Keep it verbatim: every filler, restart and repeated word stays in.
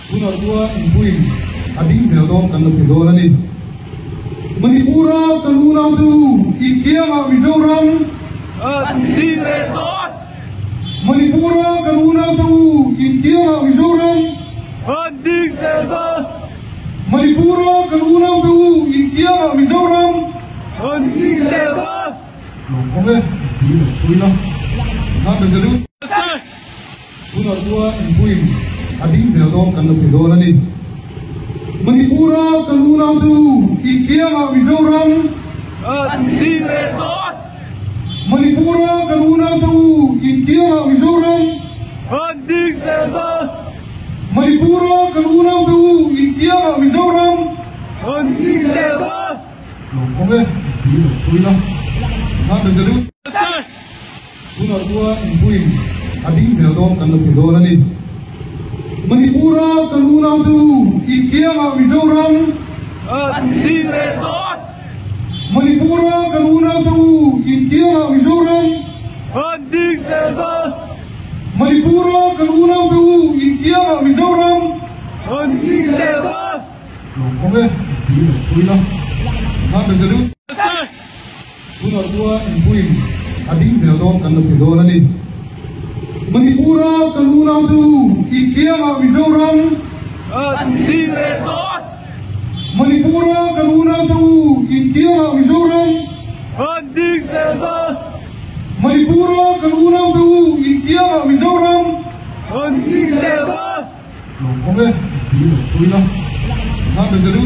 Tuna chuan inpuiin a ding zel dawn kan lo ti dawn a ni. Manipura kan unau te u, in kianga Mizoram an ding zel dawn. Manipura kan unau te u, in kianga Mizoram an ding zel dawn. Manipura kan unau te u, in kianga Mizoram an ding zel dawn. Lo kawng e, lo pui lo. Ngan lo zel u. Tuna chuan inpuiin a ding zel dawn kan lo ti dawn a ni. Manipura kan unau te u, in kianga Mizoram an ding zel dawn. Manipura kan unau te u, in kianga Mizoram an ding zel dawn. Manipura kan unau te u, in kianga Mizoram an ding zel dawn. Lo kawng e, lo pui lo. Ngan lo zel u. Tuna chuan inpuiin a ding zel dawn kan lo ti dawn a ni. Manipura kan unau te u, in kianga Mizoram an ding zel dawn. Manipura kan unau te u, in kianga Mizoram an ding zel dawn. Manipura kan unau te u, in kianga Mizoram an ding zel dawn. Lo kawng e, lo pui lo. Ngan lo zel u. Tuna chuan inpuiin a ding zel dawn kan lo ti dawn a ni. Manipura kan unau te u, in kianga Mizoram an ding zel dawn. Manipura kan unau te u, in kianga Mizoram an ding zel dawn. Manipura kan unau te u, in kianga Mizoram an ding zel dawn. Lo kawng e, lo pui lo. Ngan lo zel u.